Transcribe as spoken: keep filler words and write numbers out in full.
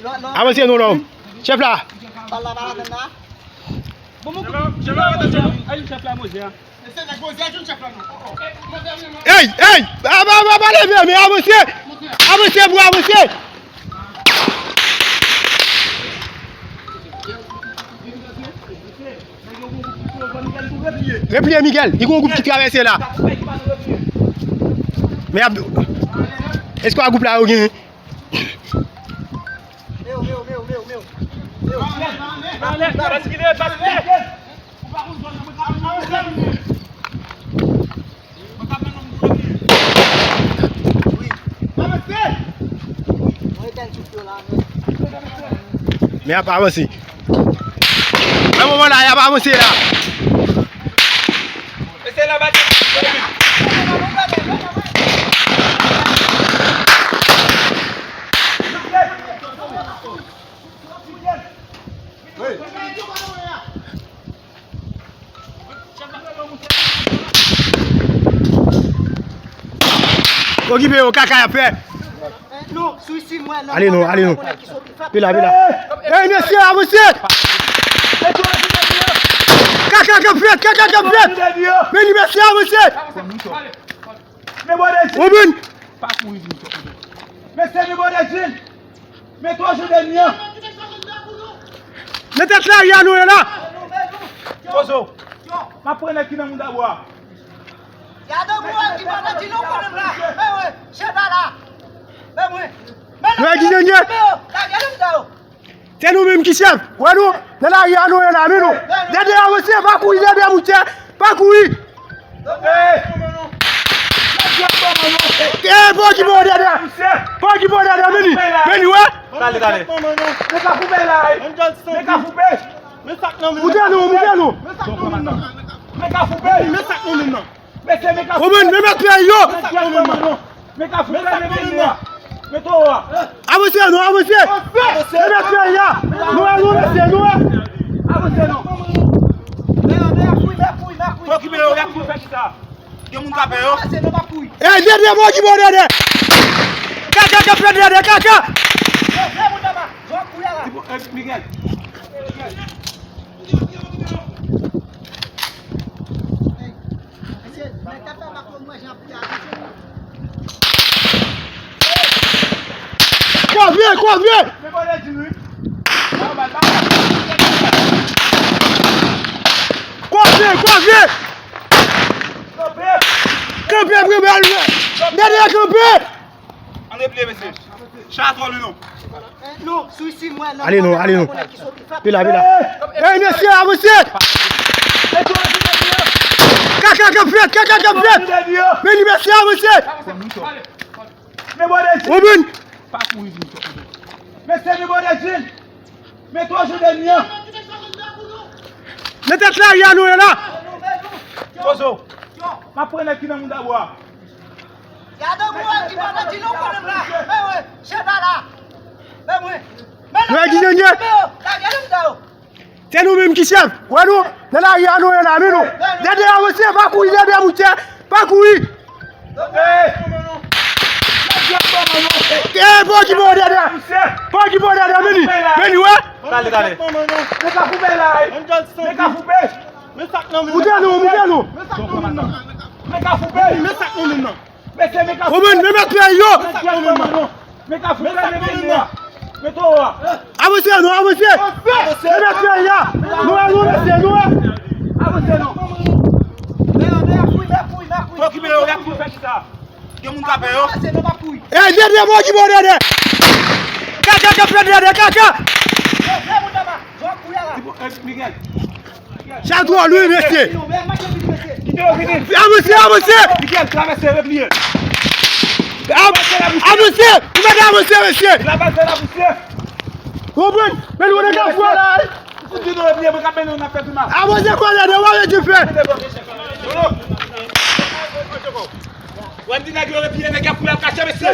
Avanse non, lòm. Chèf la. Ey, ey! Pa, pa, pa, pa leve, men avanse! Avanse, bro, avanse! Repliye, Miguel. Li gon gwoup ki travèse la. Men ap, èske gwoup la yo genyen? Men y ap avanse. Nan moman la, y ap avanse la. Okipe yo, kaka y ap fè. Ale non, ale non. Pila, pila. Ey, mesye, avanse! Kaka k ap fèt, kaka k ap fèt! Men li, mesye, avanse! Omen! Pa kouri vin. Mesye, men bòdè Jil. Men twò jou dènye an. Men tèt lari a nou ye la. Pozo. M ap pran nèg ki nan moun dabò a. Nou e ki dènye? Se nou menm ki chèf. Wè nou, nan lari a nou ye la, men nou. Dèdè avanse, pa kouri, Dèdè, monchè, pa kouri. Ey, pa okipe w, Dèdè. Pa okipe w, Dèdè, men li, men li, wè. Gade, gade. Moute nou, moute nou. Omen, men mèt peyi yo. Avanse non, avanse. Men mèt peyi a. Nou wè nou, mesye, nou wè. Okipe yo, y ap fè kisa? Gen moun k ap fè yo. Ey, Dèdè, pa okipe w, Dèdè. Kaka k ap fèt, Dèdè, kaka. Miguel. Kòvye, kòvye! Kòvye, kòvye! Kanpe, kanpe! Dèdè, kanpe! Ann repliye, mesye. Chay a twò lwen non. Ale non, ale non. Pila, pila. Ey, mesye, avanse! Kaka k ap fèt, kaka k ap fèt! Men li, mesye, avanse! Omen! Pa kouri vin. Mesye, men bòdè Jil. Men twò jou dènye an. Men tèt lari a nou ye la. Pozo. M ap pran nèg ki nan moun dabò a. Nou e ki dènye? Se nou menm ki chèf. Wè nou, nan lari a nou ye la, men nou. Dèdè avanse, pa kouri, Dèdè, monchè, pa kouri. Ey, pa okipe w, Dèdè. Pa okipe w, Dèdè, men li, men li, wè. Gade, gade. Moute nou, moute nou. Omen, men mèt peyi yo. Avanse non, avanse. Men mèt peyi a. Nou wè nou, mesye, nou wè. Okipe yo, y ap fè kisa? Gen moun k ap fè yo. Ey, Dèdè, pa okipe w, Dèdè. Kaka k ap fèt, Dèdè, kaka. Sa twò lwen, mesye. Avanse, avanse. Avanse, ou mèt avanse, mesye. Konprann? Men nou nan kafou a la. Avanse, kòlè, nou wè ki fè. Wè m di nèg yo repliye, nèg y ap kouri ap kache, mesye.